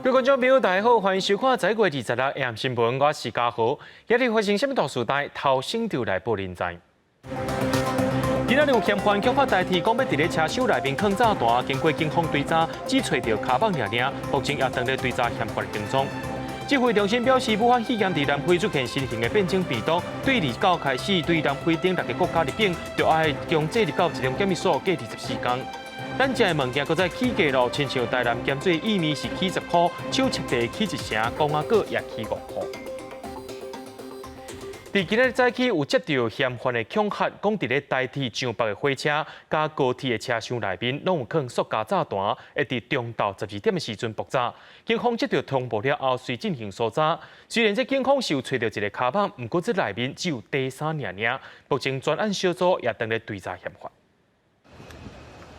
各位觀眾朋友，大家好，歡迎收看11月26 AM 新聞，我是嘉豪。今日發生啥物大事代，頭先就來報您知。今仔日有嫌犯恐嚇台鐵，講欲佇咧車廂內面囥炸彈，經過警方追查，只揣著跤麭爾爾，目前也正咧追查嫌犯行蹤。指揮中心表示，武漢肺炎佇南非出現新型的變種病毒，對29開始對南非等六個國家入境，就愛強制入到集中檢疫所隔24天。咱食的物件閣再起價咯，親像台南鹹水薏米是起10箍，手切茶起1成，公仔果也起5箍。佇今仔日早起有接到嫌犯的恐嚇，講佇咧台鐵上北的火車佮高鐵的車廂內面，攏有囥塑膠炸彈，會佇中晝12點的時陣爆炸。警方接到通報了後，隨進行搜查。雖然這警方是有揣著一個跤麭，毋過這內面只有短衫爾爾。目前專案小組也正咧追查嫌犯。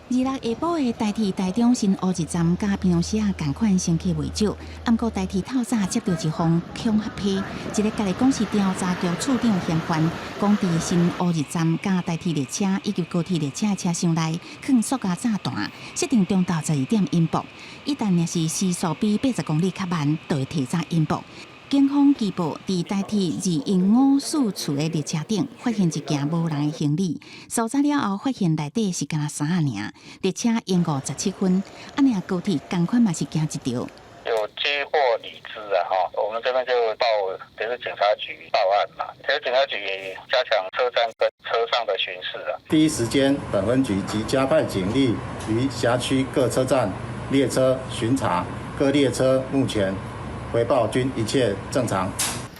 26下晡的台鐵台中新烏日站，佮平常時仔仝款乘客袂少。毋過台鐵透早接到一封恐嚇批，一个家己講是調查局處長嫌犯，講佇新烏日站佮台鐵列車以及高鐵列車的車廂內，囥塑膠炸彈，設定中晝12點引爆。一旦若是時速比80公里較慢，就會提早引爆。警方據報，佇台鐵2154次的列車頂發現一件無人的行李，搜查了後發現內底是干焦衫仔爾。列車延誤17分，按呢高鐵仝款嘛是驚一著。有接獲已知啊，哈，我們這邊就報，就是警察局報案嘛，其實警察局也加強車站跟車上的巡視啊。第一時間，本分局即加派警力於轄區各車站列車巡查，各列車目前回報均一切正常。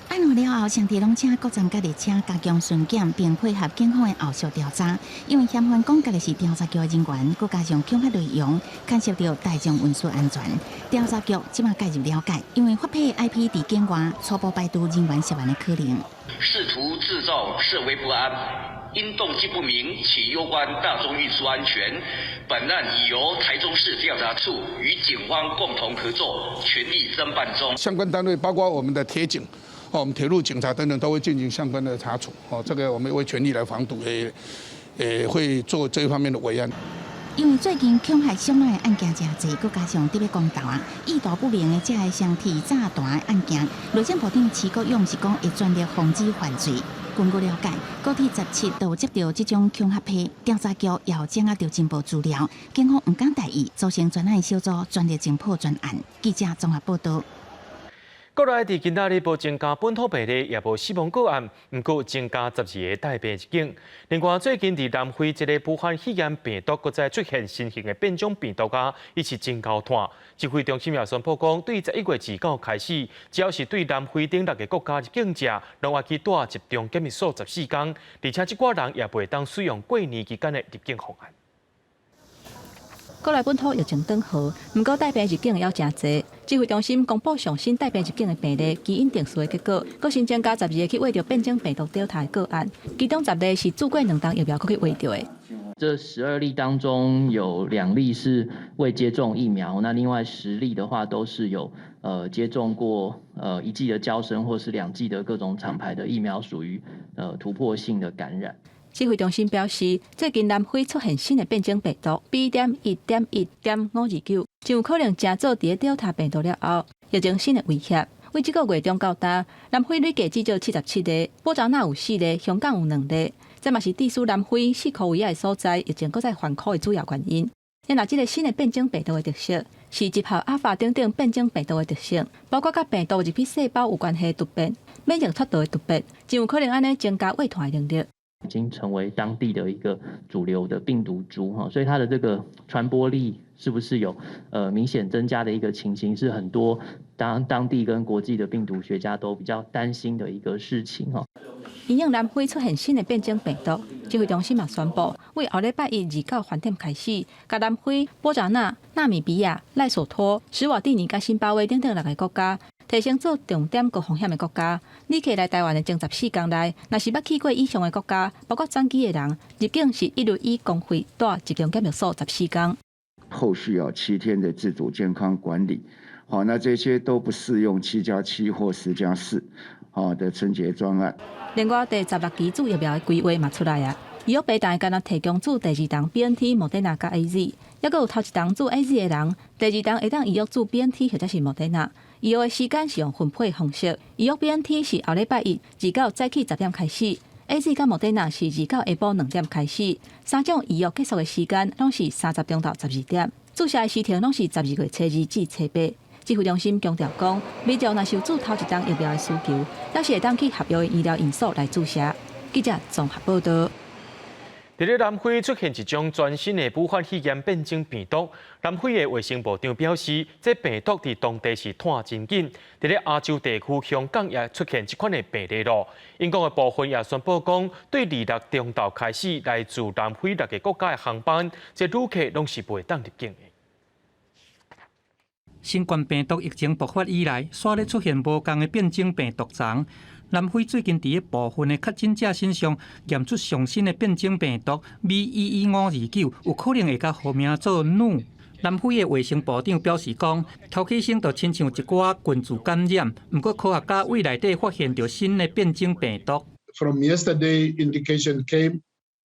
案發了後，雙鐵攏請各站佮列車加強巡檢，並配合警方的後續調查。因為嫌犯講家己是調查局的人員，閣加上恐嚇內容，牽涉到大眾運輸安全。調查局這馬介入了解，因為發批的 IP 佇境外，初步排除人員涉案的可能。試圖製造社會不安，因動機不明且攸關大眾運輸安全，本案已由台中市調查處與警方共同合作，全力偵辦中。相關單位包括我們的鐵警、我們鐵路警察等等，都會進行相關的查處。哦，這個我們會全力來防堵，也會做這一方面的維安。因為最近恐嚇傷人的案件誠濟，閣加上特別公道啊，意圖不明的這个雙鐵炸彈的案件，內政部長徐國勇是講會全力防止犯罪。根據了解，高鐵17都有接到這種恐嚇批，調查局也有掌握著情報資料，警方毋敢大意，組成專案小組，全力偵破專案。記者綜合報道。國內佇今仔日無增加本土病例，也無死亡個案，毋過增加12個帶病入境。另外，最近佇南非這个武漢肺炎病毒閣再出現新型的變種病毒啊，伊是真𠢕炭。指揮中心也宣布講，對11月29開始，只要是對南非等六个國家入境者，攏愛去蹛集中檢疫所14天，而且這寡人也袂當使用過年期間的入境方案。國內本土疫情轉好，毋過帶病入境猶誠濟。指揮中心公布上新帶病入境的病例基因定序的結果，閣新增加十二个去穢著變種病毒 Delta 的個案，其中10例是注過兩針疫苗閣去穢著的。這12例當中有2例是未接種疫苗，那另外10例的話都是有接種過一劑的嬌生或是2劑的各種廠牌的疫苗，屬於突破性的感染。指揮中心表示，最近南非出現新的變種病毒 B.1.1.529，真有可能成做佇咧 Delta 病毒了後，疫情新的威脅。為這個月中到今，南非累計至少77例，波札那有四例，香港有兩例，這嘛是致使南非四箍圍仔的所在疫情閣再反箍的主要原因。若這个新的變種病毒的特色是集合阿法等等變種病毒的特性，包括佮病毒入去細胞有關係的突變、免疫脫逃的突變，真有可能按呢增加遺傳的能力。已經成為當地的一個主流的病毒株哈，所以它的這個傳播力是不是有明顯增加的一個情形，是很多當地跟國際的病毒學家都比較擔心的一個事情哈。因應南非出現新的變種病毒，指揮中心嘛宣布，為後禮拜一29飯點開始，共南非、波札那、納米比亞、賴索托、史瓦蒂尼佮辛巴威等等六个國家，提升做重點高風險的國家。旅客來台灣的前14天內，若是捌去過以上的國家，包括轉機的人，入境是一律以公費蹛集中檢疫所十四天。後續要7天的自主健康管理，好，那這些都不適用7加7或10加4，好的春節專案。另外，第16期注疫苗的規劃嘛出來啊。醫藥白單干焦提供注第二筒 BNT、莫德納佮 AZ，抑閣有頭一筒注 AZ 的人，第二筒會當預約注 BNT 或者是莫德納。預約的時間是用分配方式，預約 BNT 是後禮拜一二九早起10點開始，AZ 佮莫德納是29下晡2點開始。三種預約結束的時間攏是30中晝12點，注射的時程攏是12月初二至初八。指揮中心強調講，民眾若是有注頭一筒疫苗的需求，猶是會當去合約的醫療院所來注射。記者綜合報道。佇咧南非出現一種全新的武漢肺炎變種病毒，南非的衛生部長表示，這病毒佇當地是湠真緊。佇咧亞洲地區，香港也出現這款的病例囉。英國的部分也宣布講，對26中晝開始來自南非六个國家的航班，這旅客攏是袂當入境的。新冠病毒疫情爆發以來，煞咧出現無仝的變種病毒叢。南非最近佇咧部分的確診者身上驗出上新的變種病毒 B.1.1.529，有可能會共號名做努。南非的衛生部長表示講，頭起先就親像一寡群聚感染，毋過科學家對內底發現著新的變種病毒。 From yesterday, indication came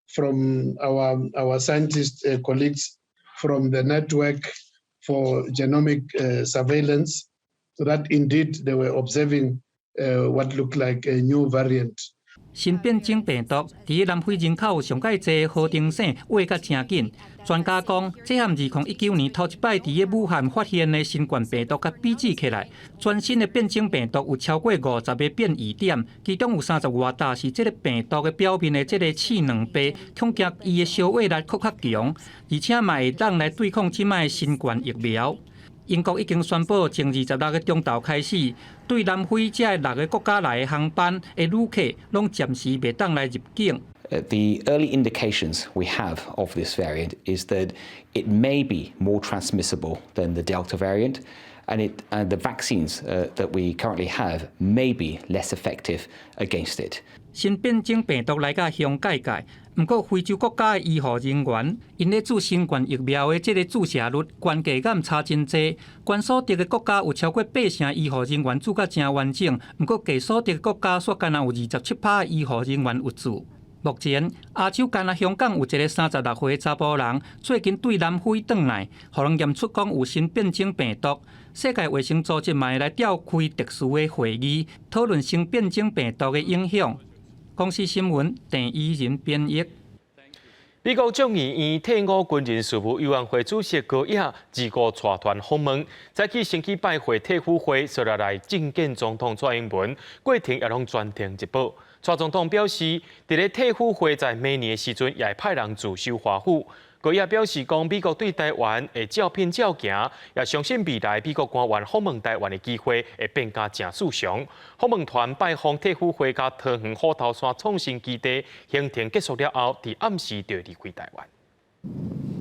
from our scientist colleagues from the network for genomic surveillance that indeed they were observing what looked like a new variant. 新變種病毒佇南非人口上蓋濟豪登省穢甲誠緊。專家講，這和2019年頭一擺佇武漢發現的新冠病毒共比擬起來，全新的變種病毒有超過50個變異點，其中有30外搭是這个病毒的表面的這个刺兩倍，恐驚伊的消化力閣較強，而且嘛會當來對抗這擺的新冠疫苗。英國已經宣布，從26個中晝開始，對南非這六个國家來的航班的旅客，攏暫時袂當來入境。 The early indications we have of this variant is that it may be more transmissible than the Delta variant, and the vaccines that we currently have may be less effective against it. 新變種病毒來甲凶蓋蓋，毋過非洲國家的醫護人員，𪜶咧注新冠疫苗的這个注射率，懸低佮差真濟。懸所得的國家有超過八成醫護人員注甲誠完整，毋過低所得的國家煞干焦有27%的醫護人員有注。目前亞洲干焦香港有一个36歲查埔人，最近對南非轉來，予人驗出講有新變種病毒。世界衛生組織嘛會來召開特殊的會議，討論新變種病毒的影響。公視新聞鄭怡仁編譯。美國眾議院退伍軍人事務委員會主席高野25帶團訪問，早起先去拜會退輔會，紲落來覲見總統蔡英文，過程也攏全程直播。蔡總統表示，佇咧退輔會在明年的時陣，也會派人駐守華府。高野表示，講美國對台灣會照片照行，也相信未來美國官員訪問台灣的機會會變加誠順常。訪問團拜訪退輔會佮桃園虎頭山創新基地行程結束了後，佇暗時就離開台灣。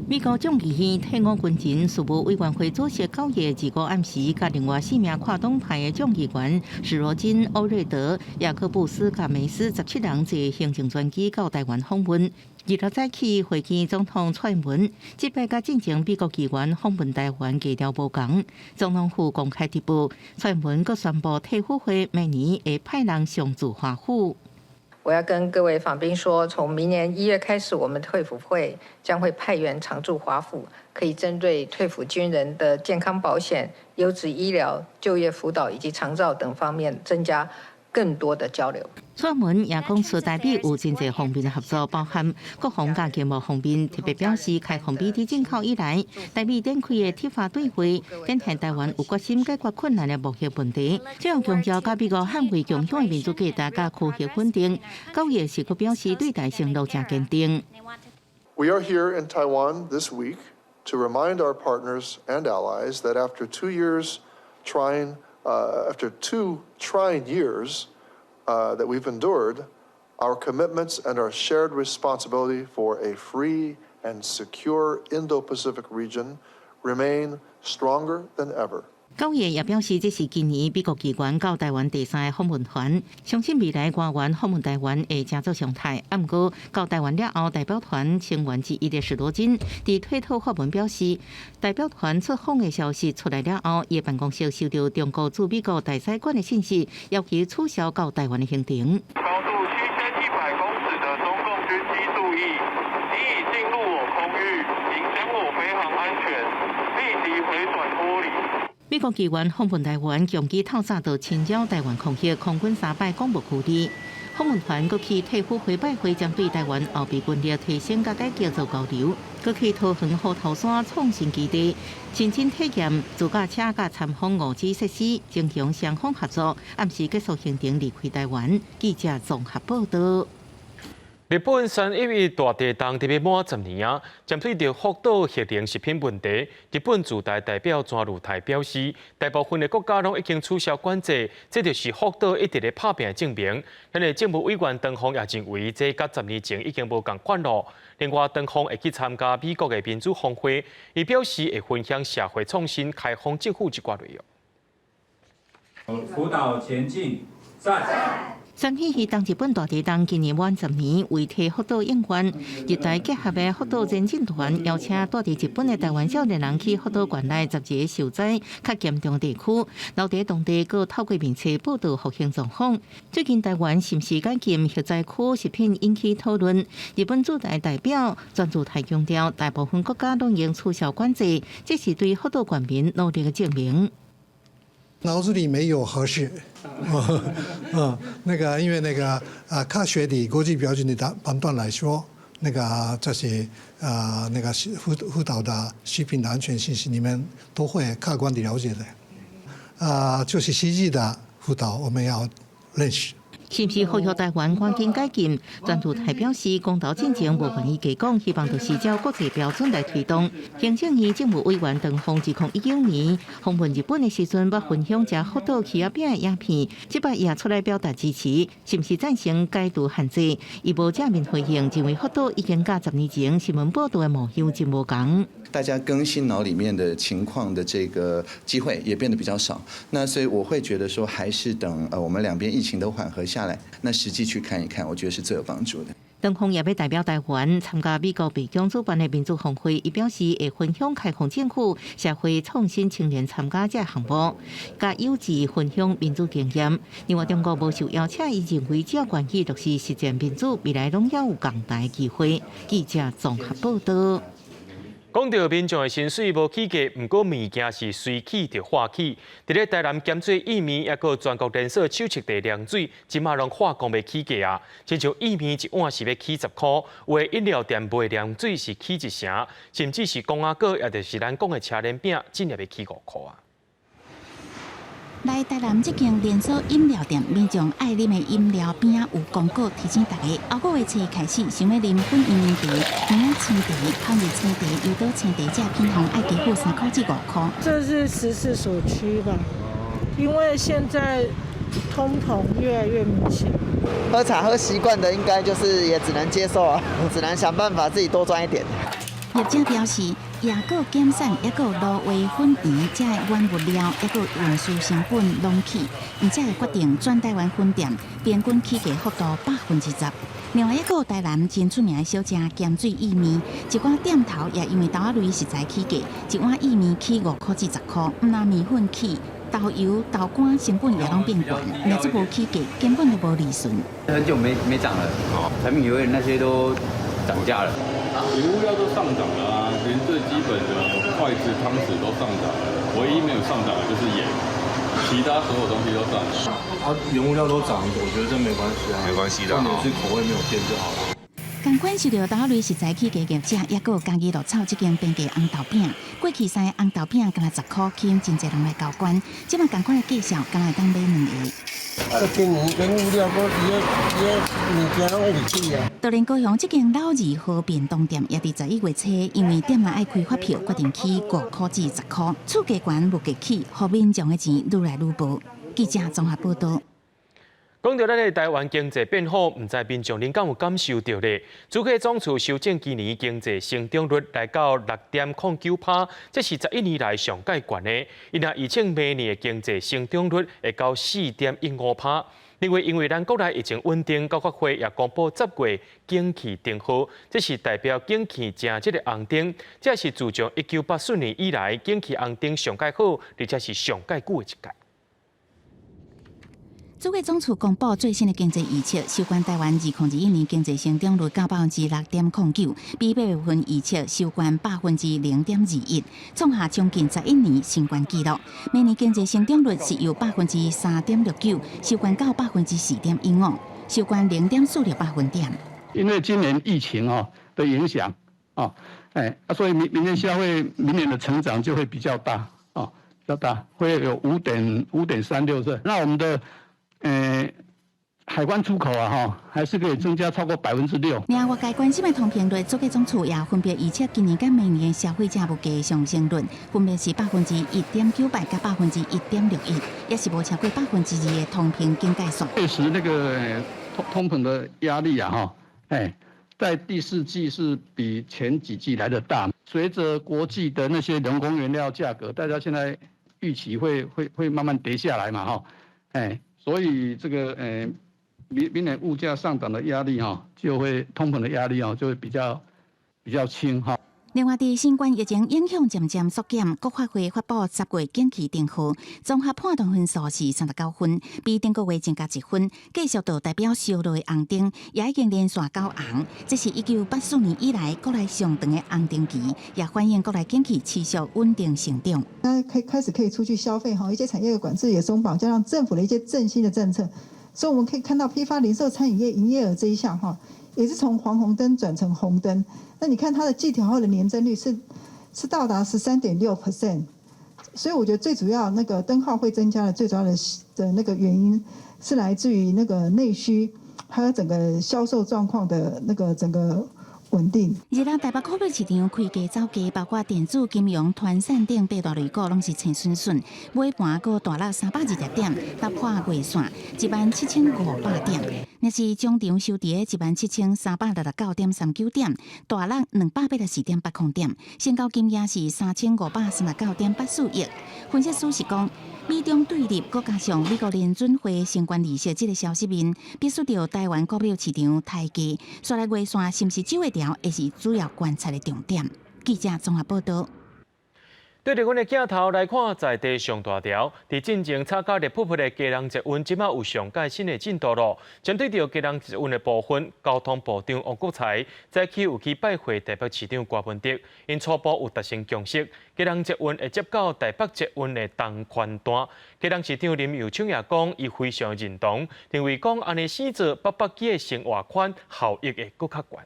美國眾議院退伍軍人事務委員會主席高野25暗時，佮另外四名跨黨派的眾議員史羅金、歐瑞德、雅各布斯、佮梅斯17人坐行政專機到台灣訪問。26早起會見總統蔡英文，這擺佮進前美國議員訪問台灣格調無仝。總統府公開直播，蔡英文閣宣布退輔會明年會派人常駐華府。我要跟各位訪賓說，從明年1月開始，我們退輔會將會派員常駐華府，可以針對退輔軍人的健康保險、優質醫療、就業輔導以及長照等方面增加更多的交流。蔡英文也講出台美有真濟方面的合作，包含國防佮經貿方面，特別表示開放美豬進口以來，台美展開的鐵化對話，展現台灣有決心解決困難的貿易問題。最後強調，佮美國捍衛共享的民主價值佮區域穩定。高野時閣表示對台承諾誠堅定。 We are here in Taiwan this week to remind our partners and allies that after two trying years that we've endured, our commitments and our shared responsibility for a free and secure Indo-Pacific region remain stronger than ever. 高野也表示，這是今年美國議員到台灣第三个訪問團，相信未來官員訪問台灣會成做常態。毋過到台灣了後，代表團成員之一的史羅金佇推特發文表示，代表團出訪的消息出來了後，伊辦公室收到中國駐美國大使館的信息，要求取消到台灣的行程。高度7100公尺的中共軍機注意。國議員訪問臺灣，共機透早就侵擾臺灣空域，空軍三擺廣播處理。訪問團閣去退輔會拜會，針對臺灣後備軍力提升佮改革做交流。閣去桃園虎頭山創新基地，親身體驗自駕車佮參訪5G 設施，增強雙方合作。暗時結束行程離開臺灣。記者綜合報道。日本三一一大地震特別滿10年啊，針對著福島核能食品問題，日本駐台代表泉如泰表示，大部分的國家攏已經取消管制，這就是福島一直咧拍拚的證明。彼个政務委員唐鳳也認為，這佮10年前已經無仝款囉。另外，唐鳳會去參加美國的民主峰會，伊表示會分享社會創新、開放政府這寡內容。福島前進，讚！三一一當日本大地震今年滿十年，為替福島應援，日台結合的福島前進團邀請蹛佇日本的臺灣少年人去福島縣內12个受災較嚴重地區，留佇當地閣透過面冊報道復興狀況。最近臺灣是毋是解禁核災區食品引起討論？日本駐台代表泉如泰強調，大部分國家攏已經取消管制，這是對福島縣民努力的證明。腦子裡沒有核食，那個因為那個啊科學的國際標準的判斷來說，那個這些啊那個福島的食品的安全信息，你們都會客觀的了解的。啊，就是實際的福島，我們要認識。是毋是呼籲臺灣趕緊解禁？泉如泰表示，公投進前無願意加講，希望就是照國際標準來推動。行政院政務委員唐鳳2019年訪問日本的時陣，捌分享食福島魚仔餅的影片，這擺也出來表達支持，是毋是贊成解除限制？伊無正面回應，認為福島已經佮10年前新聞報道的模樣真無仝。大家更新腦裡面的情況的這個機會也變得比較少，那所以我會覺得說，還是等我們兩邊疫情都緩和下來，那實際去看一看，我覺得是最有幫助的。唐鳳也欲代表臺灣參加美國白宮主辦的民主峰會，伊表示會分享開放政府、社會創新青年參加這項目，佮有志分享民主經驗。另外，中國無受邀請，伊認為只要願意就是實踐民主，未來攏猶有仝大機會。記者綜合報道。講到民眾的薪水無起價，毋過物件是隨起就化起。佇咧台南鹹水意麵，抑閣全國連鎖手測地涼水，這馬攏喊講欲起價啊！親像意麵一碗是欲起10箍，有的飲料店賣涼水是起一成，甚至是公仔粿，也就是咱講的車輪餅，真也欲起5箍啊！來台南這間連鎖飲料店，民眾愛啉的飲料邊仔有廣告提醒大家，後個月初開始，想欲啉粉圓奶茶、芋仔青茶、香熱青茶、優多青茶，這品項愛加付3箍至5箍。這是時勢所趨吧，因為現在通膨越來越明顯。喝茶喝習慣的，應該就是也只能接受啊，只能想辦法自己多賺一點。業者表示，抑閣減產，抑閣蘆葳粉圓，這原物料，抑閣運輸成本攏起，𪜶才會決定全台灣分店平均起價幅度10%。另外一個台南真出名的小食鹹水意麵，一寡店頭也因為豆仔類食材起價，一碗意麵起5箍至10箍，毋但麵粉起，豆油、豆乾成本也攏變懸，若這無起價，根本就無利潤。很久沒漲了，柴米油鹽那些都漲價了。原物料都上漲了啊，連最基本的筷子、湯匙都上漲了，唯一沒有上漲的就是鹽，其他所有東西都上漲。啊，原物料都漲，我覺得這沒關係啊，沒關係的，重點是口味沒有變就好了。仝款受著豆仔類食材起價業者，抑閣有嘉義鹿草這間平價紅豆餅，過去三个紅豆餅干焦10箍，吸引真濟人來交關。這馬仝款的價數，干焦會當買兩个。啊，今年原物料閣伊個伊个物件攏一直起啊。就連高雄這間老字號便當店，也佇11月初，因為店內愛開發票，決定起5箍至10箍，厝價懸物價起，予民眾的錢愈來愈無。記者綜合報道。講到咱的台灣經濟變好，毋知民眾恁敢有感受著咧？主計總處修正今年經濟成長率來到6.09%，這是11年來上蓋懸的。伊若預測明年的經濟成長率會到4.15%。另外，因為咱國內疫情穩定，國發會也公布10月景氣燈號，這是代表景氣正這個紅燈，這是自從1984年以來景氣紅燈上蓋好，而且是上蓋久的一屆。主計總處公布最新的經濟預測，收官台灣2021年經濟成長率到6.09%，比八月份預測收懸0.21%，創下將近11年新懸紀錄。明年經濟成長率是由3.69%收懸到4.15%，收懸0.46百分點。因為今年疫情哦的影響哦，哎，所以明明年消費明年的成長就會比較大哦，比較大，會有5.36是。那我們的海關出口啊，哈，還是可以增加超過6%。另外，外界關心的通膨率，主計總處也分別預測今年佮明年消費者物價上升率，分別是1.98%佮1.61%，也是無超過2%的通膨警戒線。確實，那個通膨的壓力啊，哈，哎，在第四季是比前幾季來得大。隨着國際的那些人工原料價格，大家現在預期會慢慢跌下來嘛，哈，哎。所以這個明年物價上漲的壓力哈，就會通膨的壓力哦，就會比較輕哈。另外，佇新冠疫情影響漸漸縮減，國發會發布10月景氣燈號，綜合判斷分數是39分，比頂個月增加1分，繼續就代表燒落的紅燈，也已經連續9紅，這是1984年以來國內上長的紅燈期，也反映國內景氣持續穩定成長。那可以開始可以出去消費哈，一些產業的管制也鬆綁，加上政府的一些振興的政策，所以我們可以看到批發、零售、餐飲業營業額這一項哈，也是從黃紅燈轉成紅燈。那你看它的季調後的年增率是到達13.6%，所以我覺得最主要那個燈號會增加的最主要的那個原因是來自於那個內需，還有整個銷售狀況的那個整個穩定。26台北股票市場開低走低，包括電子、金融、傳產等八大類股攏是穿損損，尾盤閣大落320點，突破月線17,500點。若是終場收佇17,369.39點，大落284.80點，成交金額是3,539.84億。分析師是講，美中對立，閣加上美國聯準會升懸利息這個消息面，必須著台灣股票市場抬價，煞來月線是毋是守會牢，會是主要觀察的重點。記者綜合報道。對著阮的鏡頭來看，在地上大條，佇進前吵甲熱撲撲的基隆捷運，這馬有上蓋新的進度咯。針對著基隆捷運的部分，交通部長王國材早起有去拜會台北市長柯文哲，𪜶初步有達成共識，基隆捷運會接到台北捷運的東環段。基隆市長林右昌也講，伊非常認同，認為講按呢生做北北基的生活圈效益會閣較懸。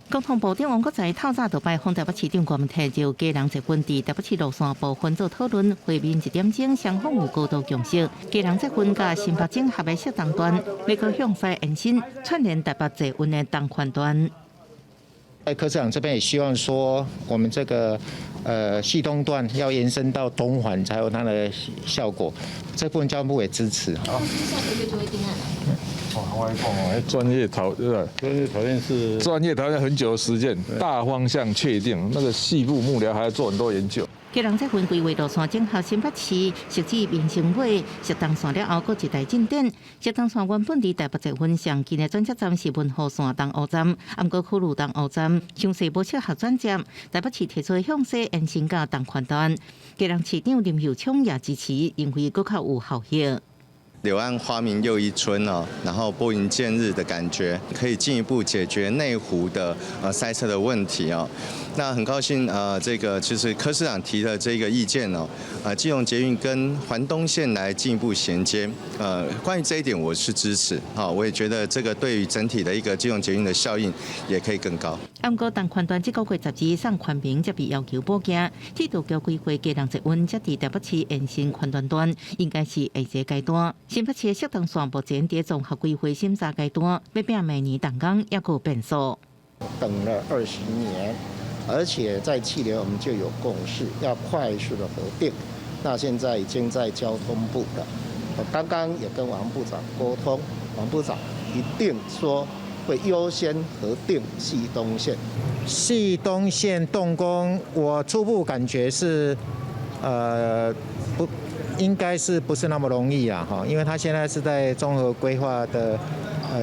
交通部長王國材透早就拜訪台北市長柯文哲，就基隆捷運佇台北市路線部分做討論，會面一點鐘，雙方有高度共識。基隆捷運佮新北整合的汐東段，欲閣向西延伸，串聯台北捷運的東環段。在柯市長這邊也希望說，我們這個汐東段要延伸到東環，才有它的效果。這部分交通部也支持。好，下個月就會定案了。哦，專業討對，專業討論是專業討論很久的時間，大方向確定，那個細部幕僚還要做很多研究。基隆捷運規劃路線整合新北市，汐止民生尾，汐東線了後，閣一大進展。汐東線原本佇台北捷運上近的轉接站是文湖線東湖站，毋過考慮東湖站傷細無適合轉接，台北市提出向西延伸到東環段。基隆市長林右昌也支持，認為閣較有效益。柳暗花明又一村哦，然後撥雲見日的感覺，可以進一步解決內湖的塞車的問題哦。那很高興這個其實柯市長提的這個意見哦，基隆捷運跟環東線來進一步銜接，關於這一點我是支持，哈，我也覺得這個對於整體的一個基隆捷運的效應也可以更高。毋過東環段這個月12送寬頻才被要求補件，鐵道局規劃基隆捷運才佇台北市延伸寬段段，應該是下一個階段。新北市汐東線目前佇綜合規劃審查階段，欲拼明年動工猶閣有變數。等了20年，而且在去年我們就有共識，要快速的核定。那現在已經在交通部了，我剛剛也跟王部長溝通，王部長一定說會優先核定汐東線。汐東線動工，我初步感覺是，不。應該是不是那麼容易啊？哈，因為他現在是在綜合規劃的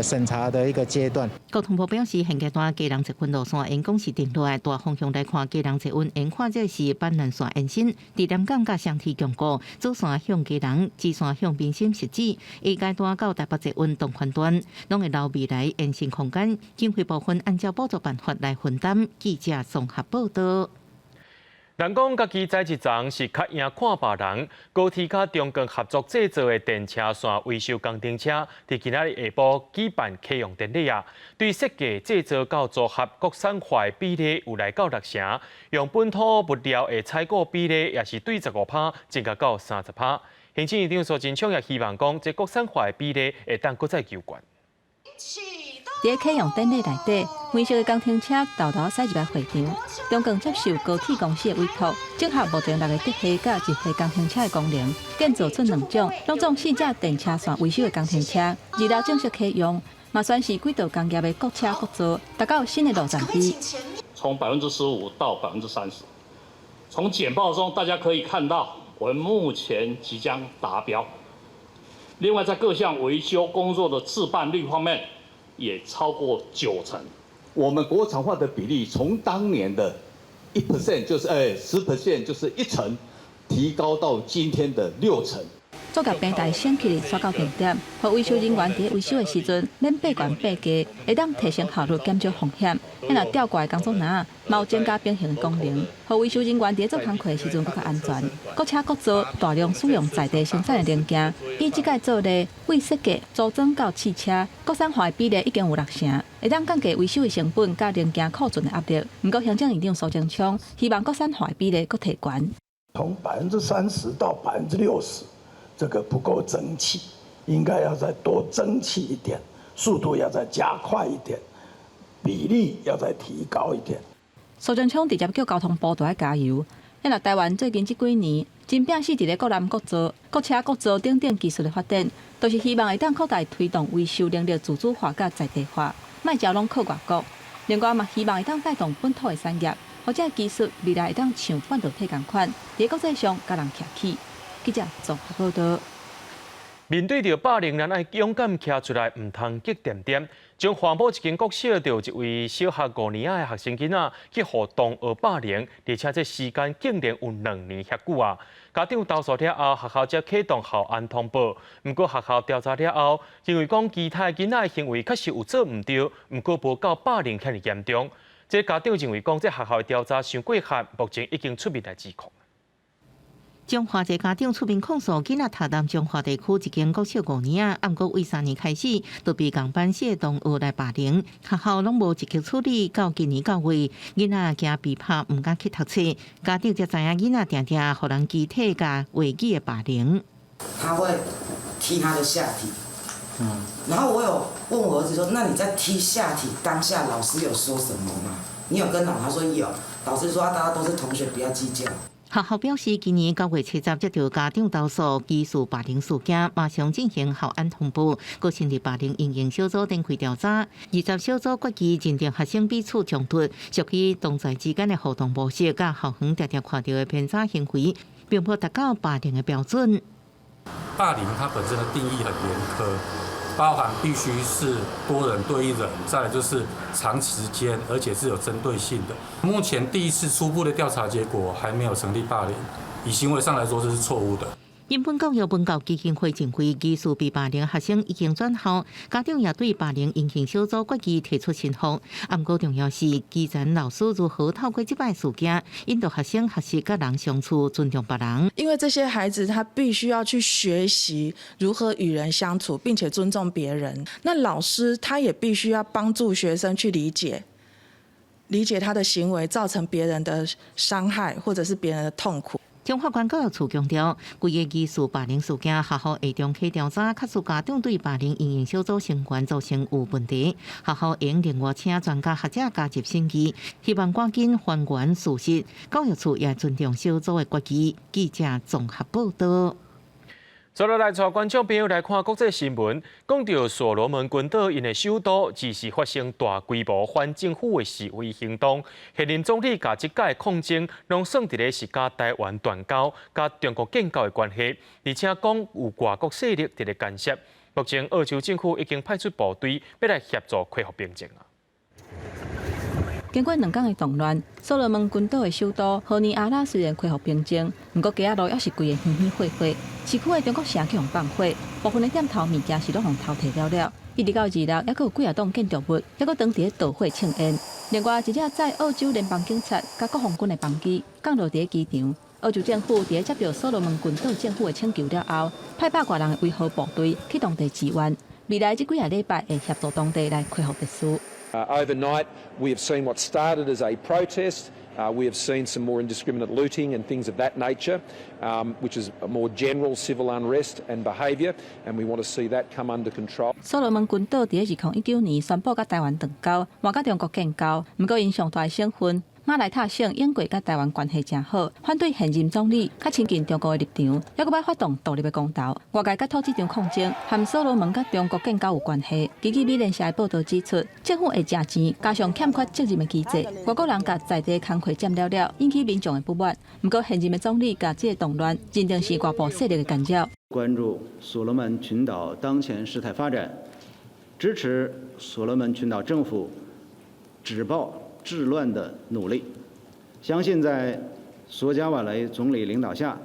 審查的一個階段。交通部表示，現階段基隆捷運路線延講是定落來，大方向來看，基隆捷運延看這是板南線延伸，佇南港佮雙鐵共過，主線向基隆，支線向民心設置。下階段到台北捷運東環段，攏會留未來延伸空間，經費部分按照補助辦法來分擔。記者綜合報道。人講家己知一層是較贏看別人。高鐵佮中鋼合作製造的電車線維修工程車，佇今仔日下晡舉辦啟用典禮啊。對設計製造到組合國產化的比例有來到六成，用本土物料的採購比例也是對15趴增加到30趴。行政院長蘇貞昌也希望講，這國產化的比例會當閣再求懸。佇啟用典禮內底，維修的工程車沓沓駛入來會場，中鋼接受高鐵公司的委託，整合目前六个德系佮日系工程車的功能，建造出兩種，攏總四隻電車線維修的工程車，二六正式啟用，嘛宣示軌道工業的國車國造，達到新的路程碑。從15%到30%，從簡報中大家可以看到，我們目前即將達標。另外，在各項維修工作的自辦率方面，也超過九成。我們國產化的比例從當年的1%，就是10%，就是一成，提高到今天的六成。作業平台升級刷到定點，予維修人員佇維修的時陣，免爬懸爬低，會當提升效率，減少風險。那若吊掛的工作籃，嘛有增加平衡的功能，予維修人員佇做工課的時陣閣較安全。國車國造，大量使用在地生產的零件，以這屆做例，為設計、組裝到試車，國產化的比例已經有六成，會當降低維修的成本佮零件庫存的壓力。毋過行政院長蘇貞昌希望國產化的比例閣提懸，從30%到60%。這個不夠爭氣，應該要再多爭氣一點，速度要再加快一點，比例要再提高一點。蘇貞昌直接叫交通部都愛加油。那台灣最近這幾年真拚死佇咧國南國造、國車國造等等技術的發展，都是希望會當擴大推動維修能力自主化佮在地化，莫焦攏靠外國。另外嘛，希望會當帶動本土的產業，予這个技術未來會當像半導體仝款，佇國際上共人徛起。記者綜合報道。面對著霸凌，咱愛勇敢徛出來，毋通激恬恬。彰化某一間國小就有一位小學五年仔的學生囡仔去予同學霸凌，而且這時間竟然有2年遐久啊！家長投訴了後，學校才啟動校安通報。毋過學校調查了後，認為講其他囡仔的行為確實有做毋對，毋過無到霸凌遐爾嚴重。這家長認為講，這學校的調查傷過緩，目前已經出面來指控。彰化一个家長出面控訴，囡仔讀南彰化地區一間國小五年仔，毋過對三年開始，就被仝班四个同學來霸凌，學校攏無積極處理，到今年九月，囡仔驚被拍，毋敢去讀冊，家長才知影囡仔定定予人肢體佮話語的霸凌。他會踢他的下體，然後我有問我兒子說：“那你在踢下體當下，老師有說什麼嗎？你有跟老師說有？老師說大家都是同學，不要計較。” 學校表示，今年9月70接到家長投訴疑似霸凌事件，馬上進行校安通報，閣成立霸凌因應小組展開調查。20小組決議認定學生彼此衝突，屬於同儕之間的互動模式，佮校方常常看著的偏差行為，並無達到霸凌的標準。霸凌它本身的定義很嚴苛，包含必須是多人對一人，再來就是長時間，而且是有針對性的。目前第一次初步的調查結果還沒有成立霸凌，以行為上來說這是錯誤的。金本教育文教基金會認為，疑似被霸凌學生已經轉校，家長也對霸凌因應小組決議提出申復。毋過重要是基層老師如何透過這擺事件，引導學生學習佮人相處，尊重別人。因為這些孩子他必須要去學習如何與人相處，並且尊重別人。那老師他也必須要幫助學生去理解，理解他的行為造成別人的傷害，或者是別人的痛苦。彰化縣教育處強調，規个疑似霸凌事件，學校會重啟調查，確實家長對霸凌因應小組成員造成有問題，學校應另外請專家學者加入審議，希望趕緊還原事實。教育處也尊重小組的決議。記者綜合報道。接落來，帶觀眾朋友來看國際新聞，講著所羅門群島𪜶的首都，只是發生大規模反政府的示威行動。現任總理共這擺抗爭，攏算佇咧是佮台灣斷交、佮中國建交的關係，而且講有外國勢力佇咧干涉。目前澳洲政府已經派出部隊欲來協助恢復平靜啊。經過2工的動亂，所羅門群島的首都荷尼阿拉雖然恢復平靜，毋過街仔路猶是規个耳耳火火。市區的中國城去予放火，部分的店頭物件是攏予偷提了了。一直到26，猶閣有幾仔棟建築物，猶閣當佇咧著火衝煙。另外，一隻載澳洲聯邦警察佮國防軍的班機降落佇咧機場。澳洲政府佇咧接到所羅門群島政府的請求了後，派百外人的維和部隊去當地支援。未來這幾个禮拜會協助當地來恢復秩序。 Overnight, we have seen what started as a protest. We have seen some more indiscriminate looting and things of that nature, which is a more general civil unrest and behaviour, and we want to see that come under control. 所羅門群島佇咧2019年宣布佮台灣斷交，嘛佮中國建交。毋過𪜶上大省份馬來塔省永過佮台灣關係誠好，反對現任總理較親近中國的立場，猶閣欲發動獨立的公投。外界佮推這場抗爭，和所羅門佮中國建交有關係。根據美聯社的報導指出，政府會食錢，加上欠缺責任的機制，外國人共在地工課佔了了，引起民眾的不滿。毋過現任的總理共這个動亂認定是外部勢力的干擾。關注所羅門群島當前事態發展，支持所羅門群島政府止暴制亂的努力，相信在索加瓦雷總理領導下，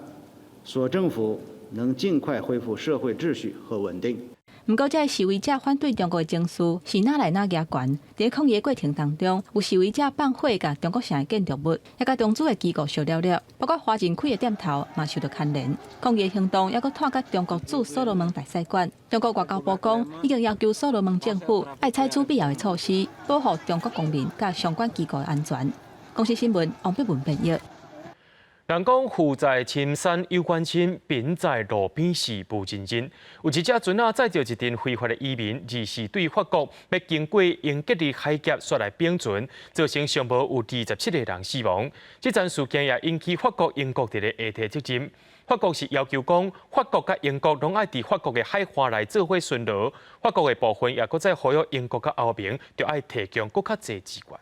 索政府能盡快恢復社會秩序和穩定。毋過，這个示威者反對中國的情緒是愈來愈加懸。佇抗議的過程當中，有示威者放火共中國城的建築物，也共中資的機構燒了了，包括華人開的店頭嘛受著牽連。抗議行動猶閣拖到中國駐所羅門大使館。中國外交部講，已經要求所羅門政府愛採取必要的措施，保護中國公民佮相關機構的安全。公視新聞王碧文編譯。人講父在深山有遠親，貧在路邊是無親人。有一隻船仔載著一陣非法的移民，24對法國欲經過英吉利海峽煞來反船，造成上無有27個人死亡。這樁事件也引起法國、英國佇咧下提責任。法國是要求講，法國佮英國攏愛佇法國的海岸內做伙巡邏。法國的部分也閣再呼籲英國佮歐盟，著愛提供閣較濟資源。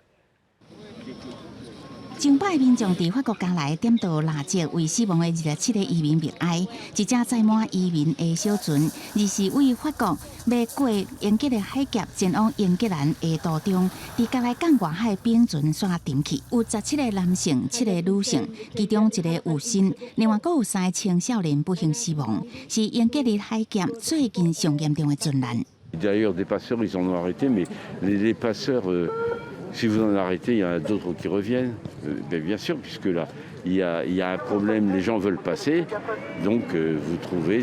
上百民眾佇法國加萊點著蠟燭，為死亡的27個移民默哀。一隻載滿移民的小船，24對法國欲過英吉利海峽前往英格蘭的途中，佇加萊港外海反船煞沉去，有17個男性、7個女性，其中一個有身，另外閣有三個青少年不幸死亡，是英吉利海峽最近上嚴重的船難。 D'ailleurs, des passeurs, ils en ont arrêté, mais les passeurs, si vous en arrêtez, il y en a d'autres qui reviennent. Bien sûr, puisque là, il y a un problème, les gens veulent passer, donc vous trouvez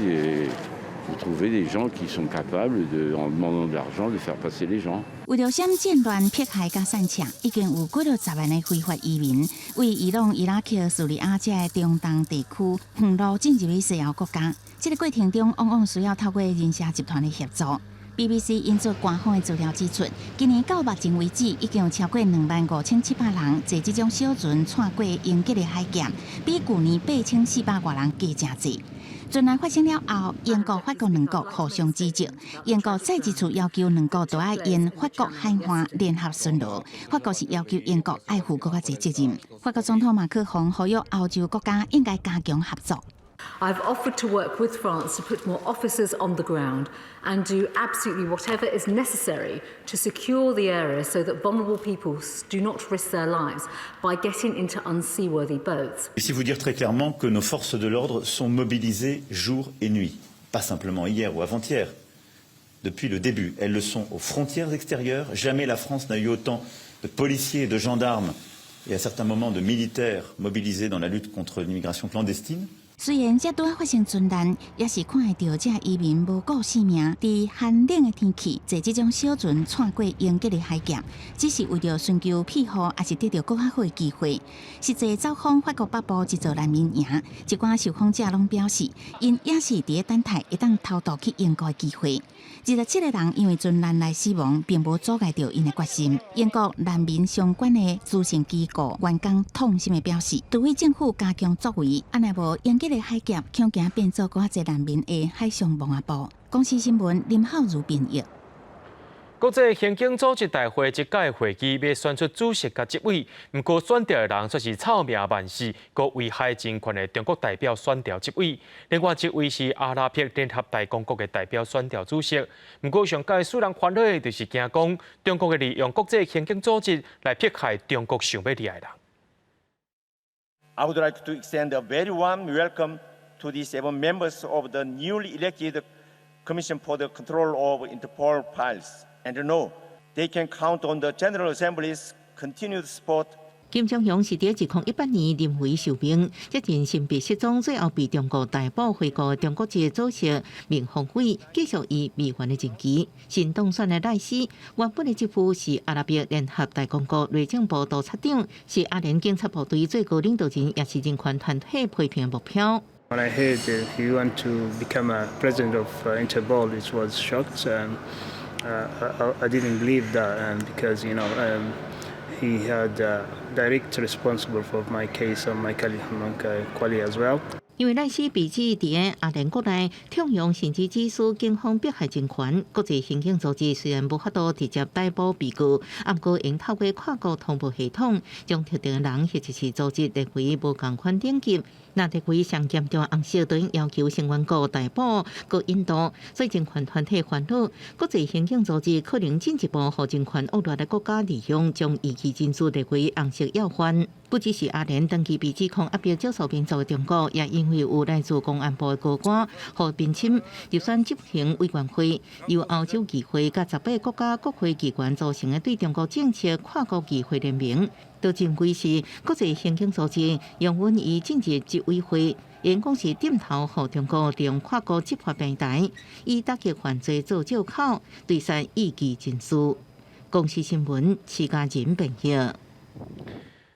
des gens qui sont capables, en demandant de l'argent, de faire passer les gens. 為著閃戰亂迫害佮散赤，已經有幾落十萬的非法移民，對伊朗、伊拉克、敘利亞這个中東地區遠路進入去西歐國家。這个過程中，往往需要透過人蛇集團的協助。BBC 引述官方的資料指出，今年到目前為止，已經有超過25,700人坐這種小船竄過英吉利海峽，比舊年8400外人加誠濟。船難發生了後，英國、法國兩國互相指責。英國再一次要求兩國都愛沿法國海岸聯合巡邏。法國是要求英國愛負閣較濟責任。法國總統馬克宏呼籲歐洲國家應該加強合作。 I've offered to work with France to put more officers on the ground and do absolutely whatever is necessary to secure the area so that vulnerable people do not risk their lives by getting into unseaworthy boats. Ici, vous dire très clairement que nos forces de l'ordre sont mobilisées jour et nuit, pas simplement hier ou avant-hier. Depuis le début, elles le sont aux frontières extérieures. Jamais la France n'a eu autant de policiers et de gendarmes et à certains moments de militaires mobilisés dans la lutte contre l'immigration clandestine. 雖然這拄仔發生船難，也是看會著這移民無顧性命，佇寒冷的天氣坐這種小船竄過英吉利海峽，只是為著尋求庇護，抑是得著閣較好的機會。實際走訪法國北部一座難民營，一寡受訪者攏表示，𪜶也是佇咧等待會當偷渡去英國的機會。27個人因為船難來死亡，並無阻礙著𪜶的決心。英國難民相關的慈善機構員工痛心的表示，除非政府加強作為，按呢無英吉利海峽恐驚變做閣較濟難民的海上墓仔埔。公視新聞林浩如編譯。國際刑警組織大會這屆會議欲選出主席佮執委，毋過選著的人卻是臭名萬世、閣危害人權的中國代表選著執委。另外一位是阿拉伯聯合大公國的代表選著主席。毋過上蓋使人煩惱的，就是驚講中國會利用國際刑警組織來迫害中國想欲掠的人。 I would like to extend a very warm welcome to the seven members of the newly elected Commission for the Control of Interpol Files. And know they can count on the General Assembly's continued support. 金章雄是佇2018年臨危受命，接任神秘失蹤，最後被中國逮捕回國的中國籍主席孟宏偉繼續伊未完的任期。新當選的賴斯原本的職務是阿拉伯聯合大公國內政部督察長，是阿聯警察部隊最高領導人，也是人權團體批評的目標。 When I heard that he want to become a president of Interpol, it was shocked. I didn't believe that because he had direct responsible for my case and my colleague as well. 因為賴斯被指佇阿聯國內縱容甚至指使警方迫害人權，國際刑警組織雖然無法度直接逮捕被告，毋過會透過跨國通報系統，將特定的人或者是組織列為無仝款等級。若列為上嚴重紅色，就要求成員國逮捕、閣引渡，所以人權團體煩惱，國際刑警組織可能進一步予人權惡劣的國家利用，將異議人士列為紅色要犯。不只是阿聯長期被指控壓迫少數民族的中國，也因為有來自公安部的高官予評審入選執行委員會，由歐洲議會佮18個國家國會機關組成的對中國政策跨國議會聯盟，都認為是國際刑警組織容允伊進入執委會，因講是點頭予中國利用跨國執法平台，以打擊犯罪做藉口，追殺異議人士。公視新聞，徐家仁編譯。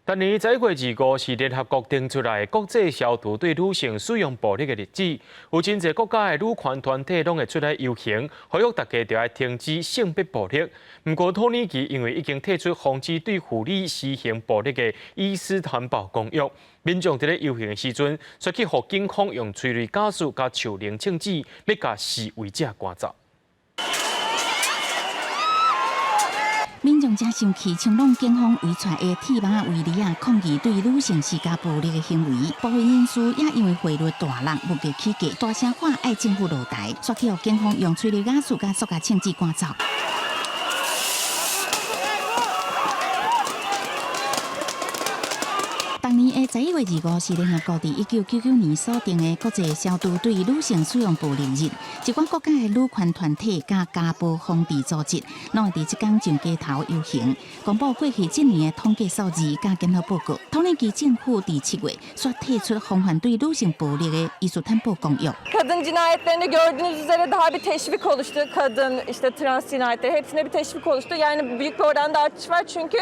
逐年11月25是聯合國定出來國際消除對女性使用暴力的日子，有真濟國家的女權團體攏會出來遊行，呼籲大家著愛停止性別暴力。毋過土耳其因為已經退出防止對婦女施行暴力的伊斯坦堡公約，民眾佇咧遊行的時陣，煞去予警方用催淚ガス佮樹奶槍子，欲共示威者趕走。民眾誠生氣，衝攏警方圍出來的鐵網圍籬仔，抗議對女性施加暴力的行為。部分人士也因為匯率大落，物價起價，大聲喊愛政府落台，煞去予警方用催淚ガス佮塑膠槍子趕走。逐年的11月25是聯合國佇1999年所定的國際消除對女性使用暴力日。一寡國家的女權團體佮家暴防治組織，攏會佇這工上街頭遊行，公布過去一年的統計數字佮檢討報告。土耳其政府佇7月煞退出防範對女性暴力的伊斯坦堡公約。 Kadın cinayetlerini gördüğünüz üzere daha bir teşvik oluştu. Kadın işte trans cinayetleri hepsine bir teşvik oluştu. Yani büyük bir oranda artış var çünkü.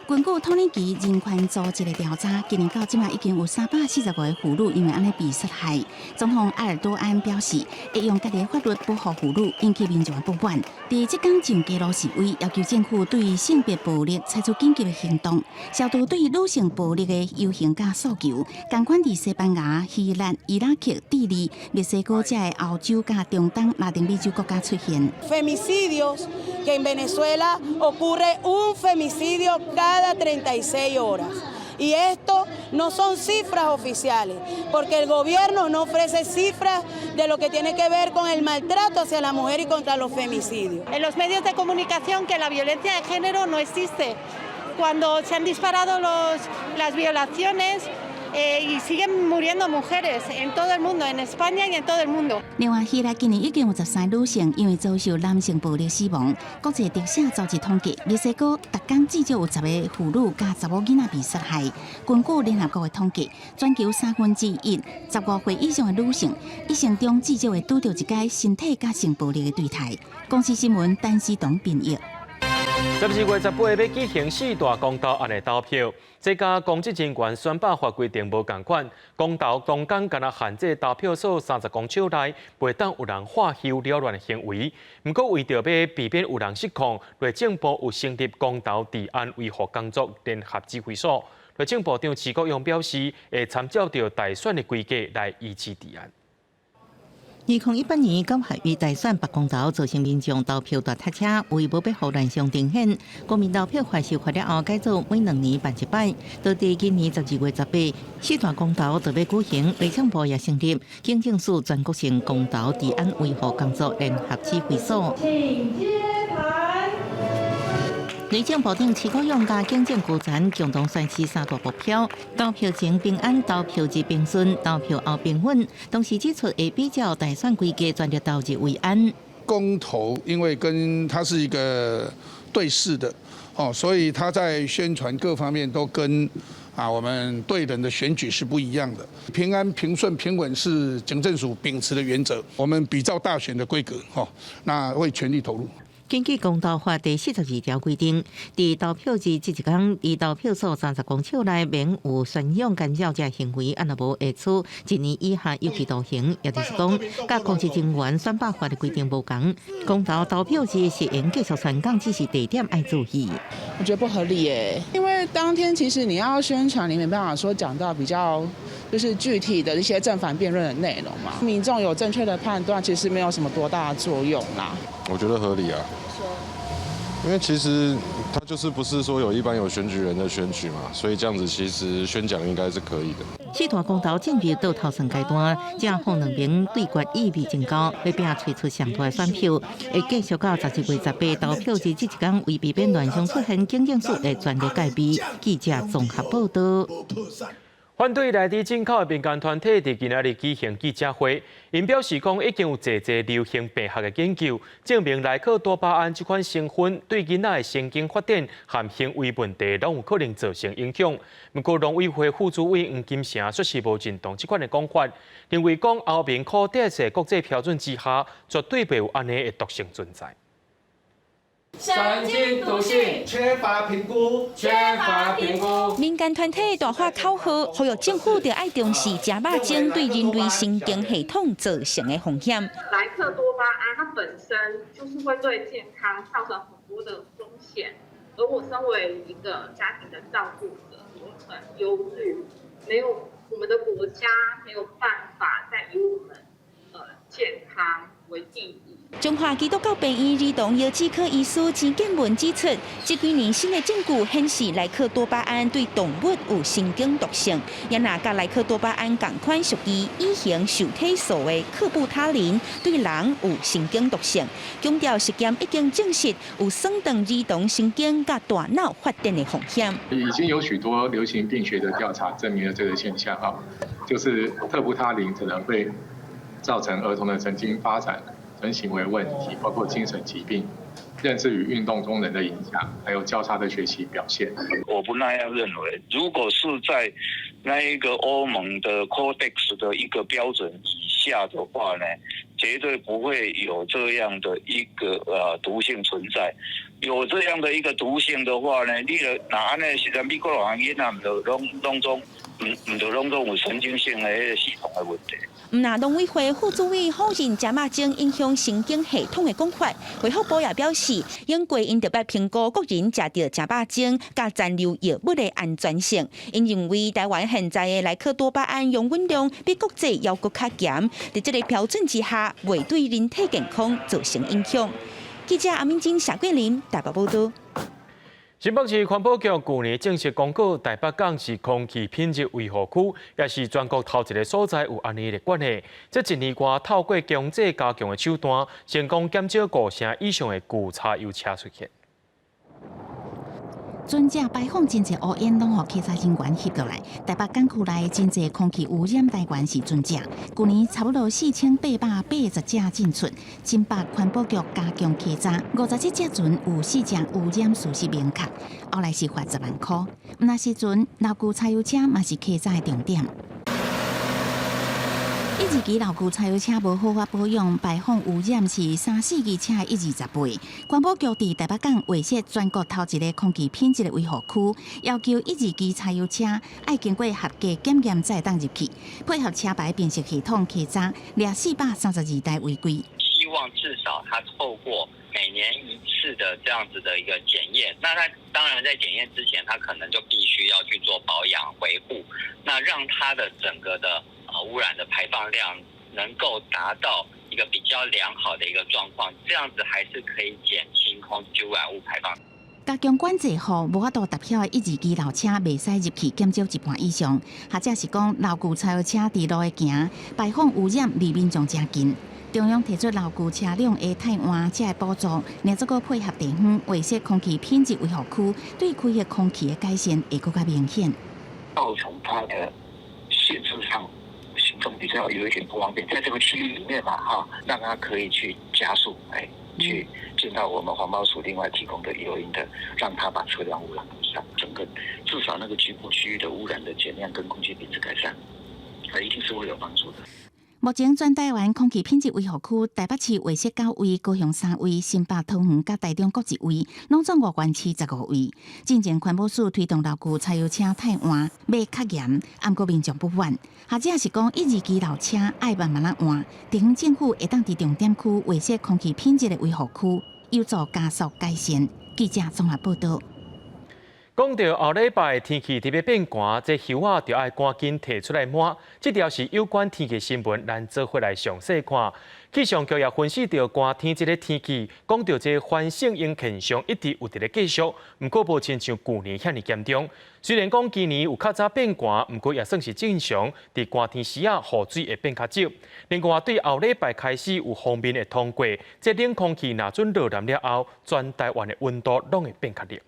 根據土耳其人權組織的調查，今年到這擺已經有345個婦女因為按呢被殺害。總統埃爾多安表示，會用家己的法律保護婦女，引起民眾的不滿。佇這工上街路示威，要求政府對性別暴力採取緊急的行動，消除對女性暴力的遊行佮訴求。仝款佇西班牙、希臘、伊拉克、智利、墨西哥遮的歐洲佮中東、拉丁美洲國家出現。 Femicidios que en Venezuela ocurre un femicidio cada 36 horas. Y esto no son cifras oficiales, porque el gobierno no ofrece cifras de lo que tiene que ver con el maltrato hacia la mujer y contra los femicidios. En los medios de comunicación que la violencia de género no existe. Cuando se han disparado las violaciones y siguen muriendo mujeres en todo el mundo, en España y en todo el mundo。另外，希臘今年已經有13女性因為遭受男性暴力死亡。國際特赦組織統計，墨西哥逐工至少有10個婦女佮查某囡仔被殺害。根據聯合國的統計，全球1/3，15歲以上的女性，一生中至少會拄著一擺身體佮性暴力的對待。公視新聞，陳思彤編譯。 12月18欲舉行四大公投案的投票，這佮公職人員選罷法規定無仝款。公投當工干焦限制投票所30公尺內，袂當有人喝休擾亂的行為。毋過為著欲避免有人失控，內政部有成立公投治安維護工作聯合指揮所。內政部長徐國勇表示，會參照著大選的規格來維持治安。2018年九合一大選罷公投造成民眾投票大塞車，為無欲予亂象重現，公民投票法修法了後，改做每2年辦一擺。到佇今年12月18，四大公投就欲舉行，內政部也成立警政署全國性公投治安維護工作聯合指揮所。請揭牌。內政部長徐國勇佮警政高層共同宣示三大目標：投票前平安，投票日平順，投票後平穩。同時指出，會比照大選規格，全力投入維安。公投因為跟它是一個對視的，哦，所以他在宣傳各方面都跟我們對人的選舉是不一樣的。平安、平順、平穩是警政署秉持的原則。我們比照大選的規格，哈，那會全力投入。根據公投法第42條規定，佇投票日這一工，佇投票所30公尺內免有宣揚干擾這行為，按若無會處1年以下有期徒刑。也就是講，佮公職人員選罷法的規定無仝。公投投票日是會繼續宣講，只是地點愛注意。我覺得不合理耶，因為當天其實你要宣傳，你沒辦法說講到比較就是具體的一些正反辯論的內容嘛。民眾有正確的判斷，其實沒有什麼多大的作用啦。我覺得合理啊。因為其實他就是不是說有一般有選舉人的選舉嘛，所以這樣子其實宣講應該是可以的。四大公投進入倒頭算階段，正方兩邊對決意味真高，欲拼揣出上大的選票，會繼續到12月18投票日這一工，為避免亂象出現，警政署會全力戒備。記者綜合報道。反對萊豬進口的民間團體佇今仔日舉行記者會，𪜶表示講已經有濟濟流行病學的研究，證明萊克多巴胺這款成分對囡仔的神經發展和行為問題攏有可能造成影響。毋過農委會副主委黃金城卻是無認同這款的講法，認為講歐盟可達的國際標準之下，絕對袂有按呢的毒性存在。神經毒性缺乏評估，缺乏評估。民間團體大喊口號，呼籲政府著愛重視食肉精對人類神經系統造成的風險。萊克多巴胺它本身就是會對健康造成很多的風險，而我身為一個家庭的照顧者，我很憂慮，沒有我們的國家沒有辦法再以我們健康為第一。中華基督教病院兒童腰子科醫師錢建文指出，這幾年新的證據顯示萊克多巴胺對動物有神經毒性，也若佮萊克多巴胺仝款屬於乙型受體素的克布他林對人有神經毒性。強調實驗已經證實有損斷兒童神經佮大腦發展的風險。已經有許多流行病學的調查證明了這個現象啊，就是特布他林可能會造成兒童的神經發展跟行為問題，包括精神疾病、認知與運動功能的影響，還有交叉的學習表現。我不那樣認為，如果是在那一個歐盟的 Codex 的一個標準以下的話呢，絕對不會有這樣的一個毒性存在。有這樣的一個毒性的話呢，你著若按呢，實在美國人囡仔毋著攏攏總毋著攏總有神經性的彼個系統的問題。毋若農委會副主委否認食肉精影響神經系統的講法，衛福部也表示，英國𪜶特別評估國人食著食肉精佮殘留藥物的安全性。𪜶認為台灣現在的萊克多巴胺容忍量比國際要求較嚴，佇這個標準之下，袂對人體健康造成影響。記者阿敏晶、謝桂林台北報道。新北市環保局舊年正式公告，台北港是空氣品質維護區，也是全國頭一个所在有按呢的管制。這一年外，透過強制加強的手段，成功減少5成以上的舊柴油車出現。船隻排放真濟烏煙，攏予稽查人員翕落來。台北港區內真濟空氣污染來源是船隻，舊年差不多4880隻進出。新北環保局加強稽查，57隻船有四隻污染事實明確，後來是罰10萬箍。毋若是船，老舊柴油車嘛是稽查的重點。一二期老舊柴油車無好好保養，排放污染是三四期車的1.20倍。環保局佇台北港劃設全國頭一个空氣品質的維護區，要求一二期柴油車愛經過合格檢驗才會當入去，配合車牌辨識系統稽查，掠432台違規。希望至少他透過每年一次的這樣子的一個檢驗，那他當然在檢驗之前，他可能就必須要去做保養維護，那讓他的整個的污染的排放量能夠達到一個比較良好的一個狀況，這樣子還是可以減輕空氣污染物排放。加強管制予無法度達標的一二期老車袂使入去減少一半以上，或者是講老舊柴油車佇路的行，排放污染離民眾誠近。中央提出老舊車輛的汰換，才會補助，另再閣配合地方劃設空氣品質維護區，對區域空氣的改善會閣較明顯。造成它的限制上行動比較有一點不方便，在這個區域裡面嘛，哈，讓它可以去加速，哎，去進到我們環保署另外提供的誘因的，讓它把車輛污染改善，整個至少那個局部區域的污染的減量跟空氣品質改善，它一定是會有幫助的。目前全台灣空氣品質維護區，台北市劃設九位，高雄三位，新北、桃園佮台中各一位，攏總五縣市15位。進前環保署推動老舊柴油車汰換，欲較嚴，毋過民眾不滿，或者是講一二期老車愛慢慢仔換，地方政府會當佇重點區劃設空氣品質的維護區，有助加速改善。記者綜合報道。講到後禮拜天氣特別變寒，這袖仔就愛趕緊提出來抹。這條是有關天氣新聞，咱做伙來詳細看。氣象局也分析著寒天這个天氣，講著這反聖嬰現象一直有佇咧繼續，毋過無親像舊年遐爾嚴重。雖然講今年有較早變寒，毋過也算是正常。佇寒天時仔，雨水會變較少。另外，對後禮拜開始有鋒面會通過，這冷空氣若準落南了後，全台灣的溫度攏會變較熱。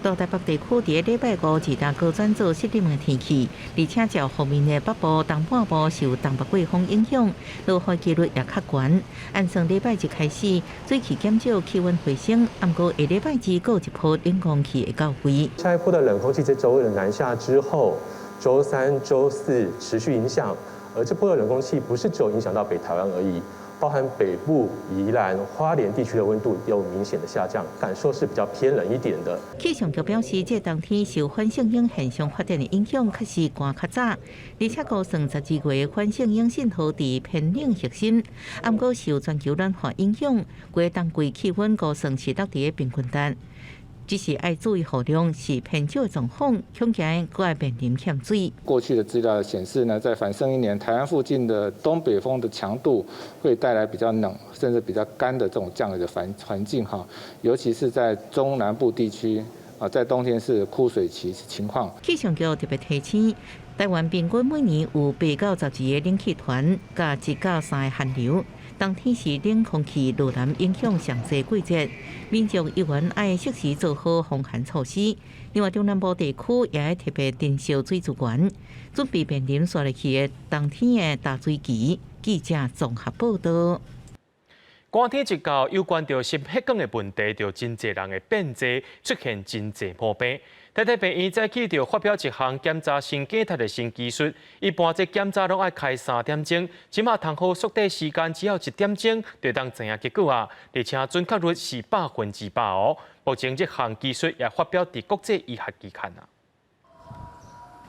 大台北地區佇禮拜五二大高轉做濕冷的天氣，而且較鋒面的北部、東半部受東北季風影響，落雨幾率也較懸。按算禮拜一開始，水汽減少，氣溫回升，毋過下禮拜二閣有一波冷空氣會到位。下一波的冷空氣在週二的南下之後，週三、週四持續影響，而這波的冷空氣不是只有影響到北台灣而已。包含北部、宜蘭、花蓮地區的溫度有明顯的下降，感受是比較偏冷一點的。氣象局表示，這冬天受反聖嬰現象發展的影響，確實寒較早，而且估算12月反聖嬰信號佇偏冷核心，毋過受全球暖化影響，過冬季氣溫估算是落佇平均值。只是愛注意雨量是偏少的狀況，恐驚閣愛面臨欠水。過去的資料顯示呢，在反聖嬰年，台灣附近的東北風的強度會帶來比較冷，甚至比較乾的這種降雨的環環境哈，尤其是在中南部地區啊，在冬天是枯水期情況。氣象局特別提醒，台灣平均每年有8到12个冷氣團，佮1到3个寒流。冬天是冷空氣落南影響上濟季節，民眾猶原愛適時做好防寒措施。另外，中南部地區也愛特別珍惜水資源，準備面臨紲落去的冬天的大水期。記者綜合報道。寒天一到，有關著心血管的問題，就真濟人會變濟，出現真濟毛病。台大病院早起就發表一項檢查心肌脫的新技術，一般這檢查攏愛開三點鐘，這馬通好縮短時間，只要一點鐘就當知影結果啊，而且準確率是100%哦。目前這項技術也發表佇國際醫學期刊啊。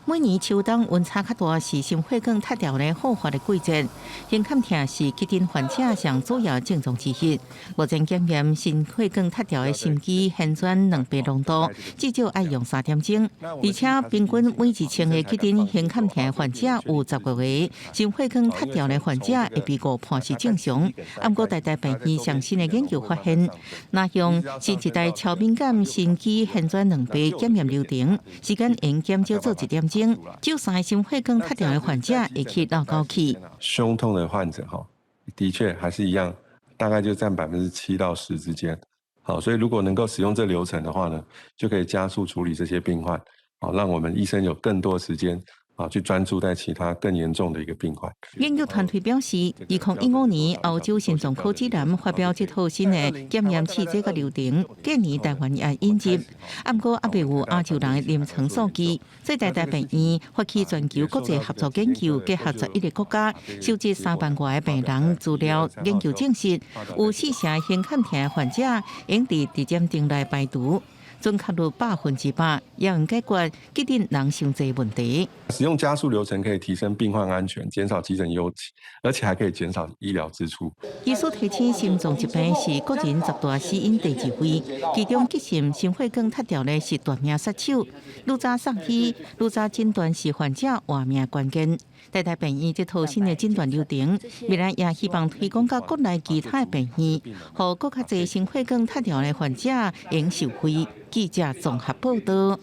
每年秋冬溫差較大，是心血管脫掉的好發的季節。胸坎疼是急診患者上主要症狀之一。目前檢驗心血管脫掉的心肌旋轉蛋白濃度，至少愛用三點鐘。而且平均每1000个急診胸坎疼的患者有10個心血管脫掉的患者會被誤判是正常。毋過台大病院上新的研究發現，若用新一代超敏感心肌旋轉蛋白檢驗流程，時間會減少做一點鐘。就三心血管脫掉的患者會去漏口氣。胸痛的患者哈，的確還是一樣，大概就佔7%到10%之間。好，所以如果能夠使用這流程的話呢，就可以加速處理這些病患，好，讓我們醫生有更多時間啊去專注在其他更嚴重的一個病患。研究團隊表示，2015年歐洲心臟科指南發表這套新的檢驗試劑佮流程，建議台灣也引入。毋過猶未有亞洲人的臨床數據。所以台大病院發起全球國際合作研究，結合11個國家，收集3萬外个病人資料，研究證實有四成胸坎疼的患者應佇一點鐘內排除。準確率100%，也能解決急診人傷濟問題。使用加速流程可以提升病患安全，減少急診憂急，而且還可以減少醫療支出。醫師提醒，心臟疾病是國人十大死因第二位，其中急性心血管脫掉的是大命殺手。愈早送醫，愈早診斷是患者活命關鍵。台大病院這套新的診斷流程，未來也希望推廣到國內其他的病院，予閣較濟心血管脫掉的患者會受惠。記者綜合報道。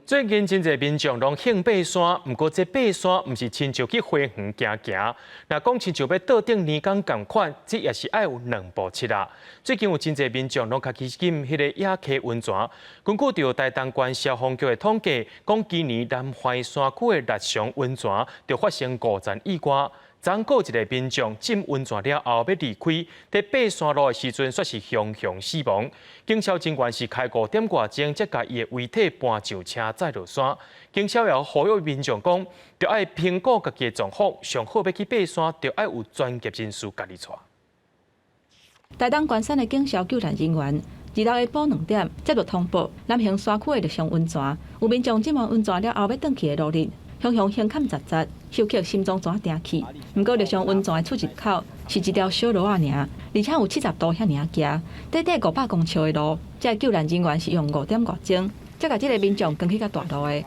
最近真濟民眾攏興爬山，毋過這爬山毋是親像去花園行行。若講親像欲倒轉年工仝款，這也是愛有兩步七啦。最近有真濟民眾攏較去浸彼個野溪溫泉。根據著台東縣消防局的統計，講今年南環山區的栗上溫泉就發生五件意外。昨閣有一個民眾浸溫泉了後欲離開，佇爬山路的時陣，煞是雄雄死亡。警消人員是開5點外鐘，才共伊的遺體搬上車載落山。警消也呼籲民眾講，著愛評估家己的狀況，上好欲去爬山，著愛有專業人士共你帶。台東關山的警消救援人員，26下晡2點接到通報，南橫山區的栗上溫泉有民眾浸完溫泉了後欲轉去的路日，雄雄胸坎窒窒，休克心臟怎定去？毋過栗上溫泉的出入口是一條小路仔爾，而且有70度遐爾仔崎，短短500公尺的路，這個救援人員是用5點外鐘，才共這個民眾扛去到大路的。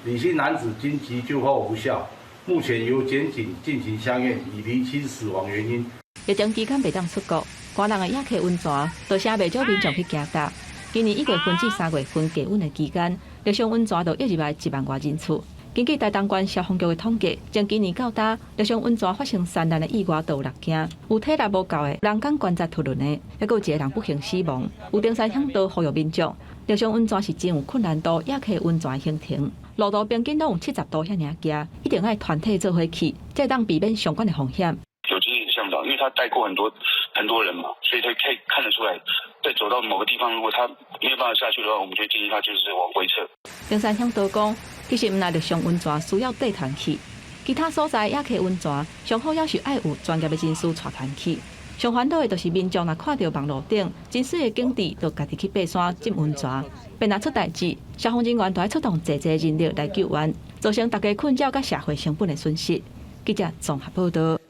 李姓男子經急救後無效，目前由檢警進行相驗，以釐清死亡原因。疫情期間袂當出國，寒冷的野溪溫泉，造成袂少民眾去行踏。今年1月份至3月份低溫的期間，栗上溫泉就湧入來1萬外人次。根據台東縣消防局的統計，從今年到今，栗上溫泉發生山難的意外都有六件，有體力無夠的，人工關節脫輪的，抑閣有一個人不幸死亡。有登山嚮導呼籲民眾，栗上溫泉是真有困難度，野溪溫泉的行程，路途平均攏有70度遐爾崎，一定愛團體做伙去，才會當避免相關的風險。有經驗嚮導，因為他帶過很多很多人嘛，所以他可以看得出來，在走到某個地方，如果他沒有辦法下去的話，我們就建議他就是往回撤。登山嚮導講，其實毋但栗上溫泉需要帶團去，其他所在野溪溫泉上好也是愛有專業的人士帶團去。上煩惱的就是民眾若看著網路頂真媠的景致，就家己去爬山浸溫泉，便若出代誌，消防人員就愛出動濟濟人力來救援，造成大家困擾佮社會成本的損失。記者綜合報道。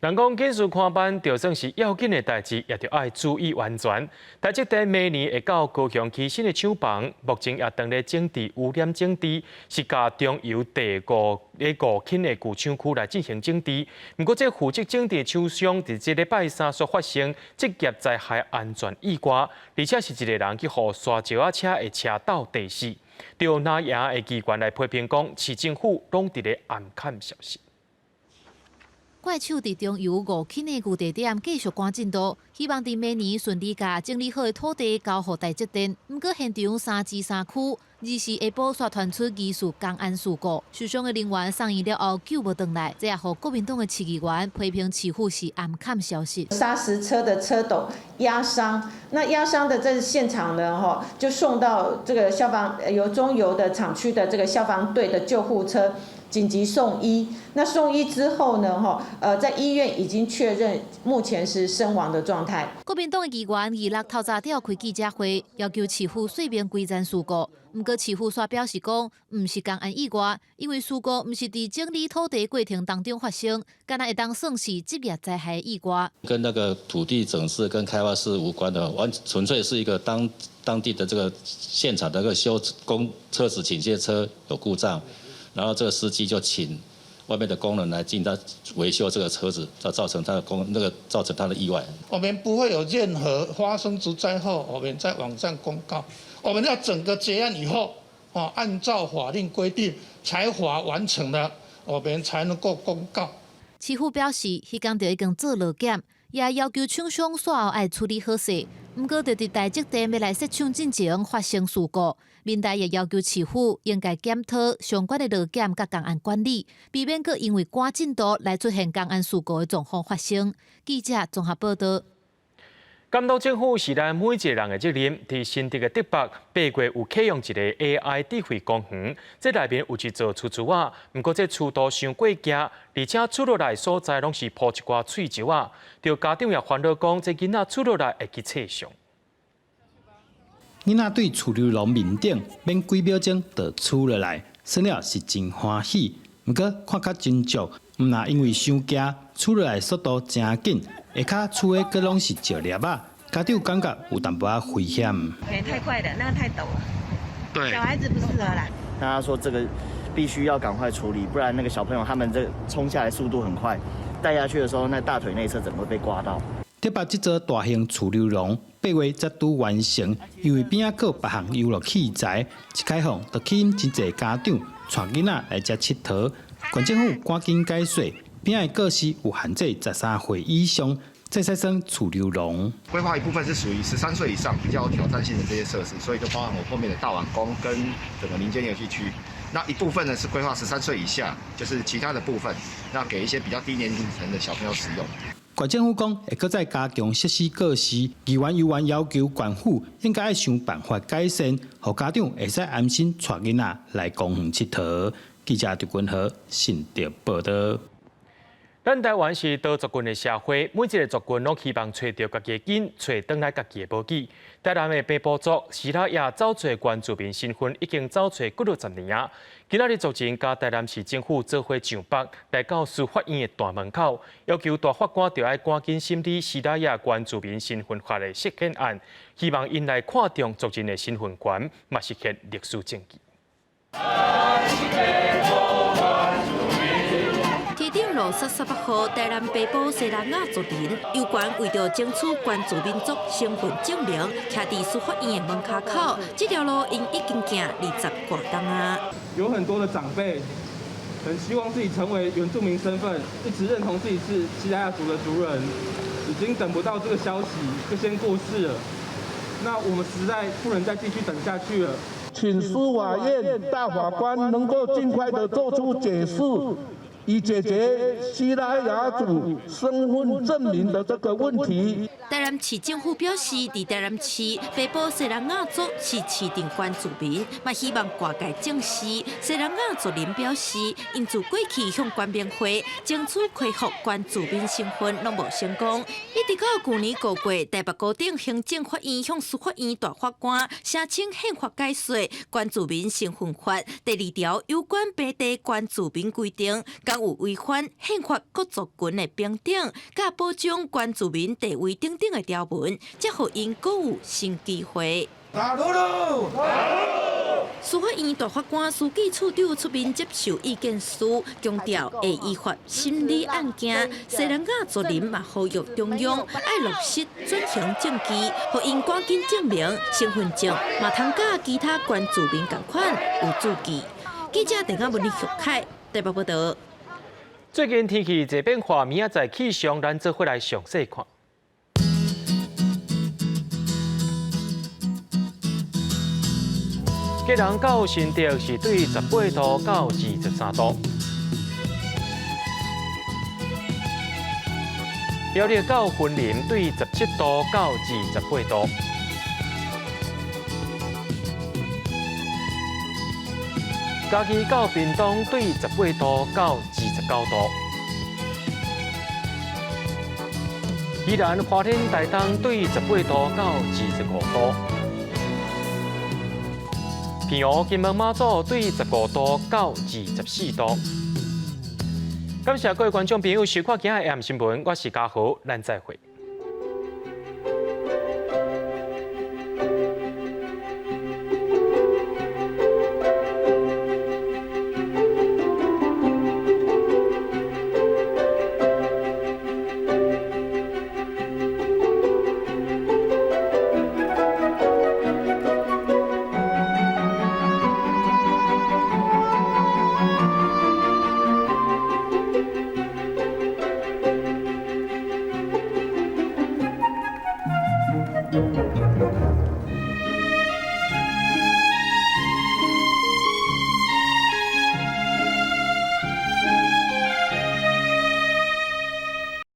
人講緊事看辦，就算是要緊的代誌，也著愛注意安全。台積電明年會到高雄起新的廠房，目前也當咧整治污染整治，是共中油第五咧五輕的舊廠區來進行整治。毋過，這負責整治的廠商佇這禮拜三所發生職業災害安全意外，而且是一個人去予沙石仔車的車鬥地死。著藍營的議員來批評講，市政府攏佇咧掩蓋消息。怪手佇中油五輕的舊地點繼續趕進度，希望佇明年順利共整理好的土地交予台積電。毋過現場三芝山區24下晡煞傳出疑似工安事故，受傷的人員送院了後救無轉來，這也予國民黨的市議員批評市府是掩蓋消息。砂石車的車斗壓傷，那壓傷的這現場呢，吼就送到這個消防由中油的廠區的這個消防隊的救護車。緊急送醫，那送醫之後呢？吼，在醫院已經確認目前是身亡的狀態。國民黨的議員26透早召開記者會，要求市府說明規件事故。毋過市府煞表示講，毋是工安意外，因為事故毋是佇整理土地過程當中發生，敢若會當算是職業災害意外。跟那個土地整治跟開發是無關的，完純粹是一個當地的這個現場的個修工車子傾卸車有故障。然後這個司機就請外面的工人來進他維修這個車子，造成他的工那個造成他的意外。我們不會有任何發生職災後，我們在網站公告。我們要整個結案以後，哦，按照法令規定裁罰完成了，我們才能夠公告。市府表示，彼工就已經做路檢，也要求廠商煞後愛處理好勢。毋過，就佇台積電欲來設廠進前發生事故，民代也要求市府應該檢討相關的路檢佮工安管理，避免閣因為趕進度來出現工安事故的狀況發生。記者綜合報道。監督政府是咱每一個人的責任。佇新竹的竹北，8月有啟用一個 AI 智慧公園，這內面有一座厝厝仔，毋過這厝度傷過崎，而且厝落來所在攏是鋪一寡碎石仔。著家長也煩惱講，這囡仔厝落來會去切傷。囡仔對儲溜廊面頂免幾秒鐘就儲落來，耍了是真歡喜。毋過看較斟酌，毋若因為傷驚，儲落來速度誠緊，下跤儲的閣攏是石粒仔，家長感覺有淡薄仔危險。太快了，那個太陡了，對，小孩子不適合啦。他說這個必須要趕快處理，不然那個小朋友他們這衝下來速度很快，帶下去的時候，那大腿內側整個被刮到。台北這座大型儲溜廊八月才拄完成，因為邊仔閣有別項遊樂器材，一開放就吸引真濟家長帶囡仔來遮𨑨迌。縣政府趕緊解說，邊仔的設施有限制13歲以上，才會使耍儲溜廊。規劃一部分是屬於13歲以上比較有挑戰性的這些設施，所以就包含我後面的大碗宮跟整個民間遊戲區。那一部分呢是規劃13歲以下，就是其他的部分，那給一些比較低年齡層的小朋友使用。縣政府講會閣再加強設施告示，議員猶原要求縣府應該愛想辦法改善，予家長會使安心帶囡仔來公園𨑨迌。記者陳君和新竹報導。咱台灣是多族群的社會，每一個族群攏希望揣著家己的根，揣轉來家己的母語。台南的平埔族西拉雅走揣原住民身份，已經走揣幾落十年啊。今仔日族人佮台南市政府做伙上北，來到司法院的大門口，要求大法官著愛趕緊審理西拉雅原住民身份法的釋憲案，希望𪜶來看重族人的身份權，嘛實現歷史正義。鐵頂路38號，台南北埔西拉雅族人有關為著爭取原住民族身份證明，徛佇司法院的門跤口，這條路𪜶已經行20外冬啊。有很多的長輩很希望自己成為原住民身份，一直認同自己是西拉雅族的族人，已經等不到這個消息就先過世了。那我們實在不能再繼續等下去了。請司法院大法官能夠盡快的做出解釋，以解決西拉雅族身份證明的這個問題。台南市政府表示，佇台南市北埔西拉雅族是市定原住民，嘛希望外界正視。西拉雅族人表示，𪜶自過去向原民會爭取恢復原住民身份，攏無成功。一直到舊年5月，台北高等行政法院向司法院大法官申請憲法解說原住民身份法第二條有關平地原住民規定，敢有違反憲法各族群的平等，佮保障原住民地位等等的條文，才予𪜶閣有新機會。司法院大法官書記處長出面接受意見書，強調會依法審理案件。西拉雅族人嘛呼籲中央愛落實轉型正義，予𪜶趕緊證明身份證，嘛通佮其他原住民仝款有注記。記者鄧阿文、李玉凱台北報導。最近天氣濟變化，明仔載氣象，咱做伙來詳細看。基隆到新竹是對18度到23度，苗栗到雲林對17度到28度，嘉義到屏東對18度到29度，宜蘭花蓮台東對18度到25度。平湖金門馬祖對15度到24度。感謝各位觀眾朋友收看今日的 AM 新聞，我是嘉豪，咱再會。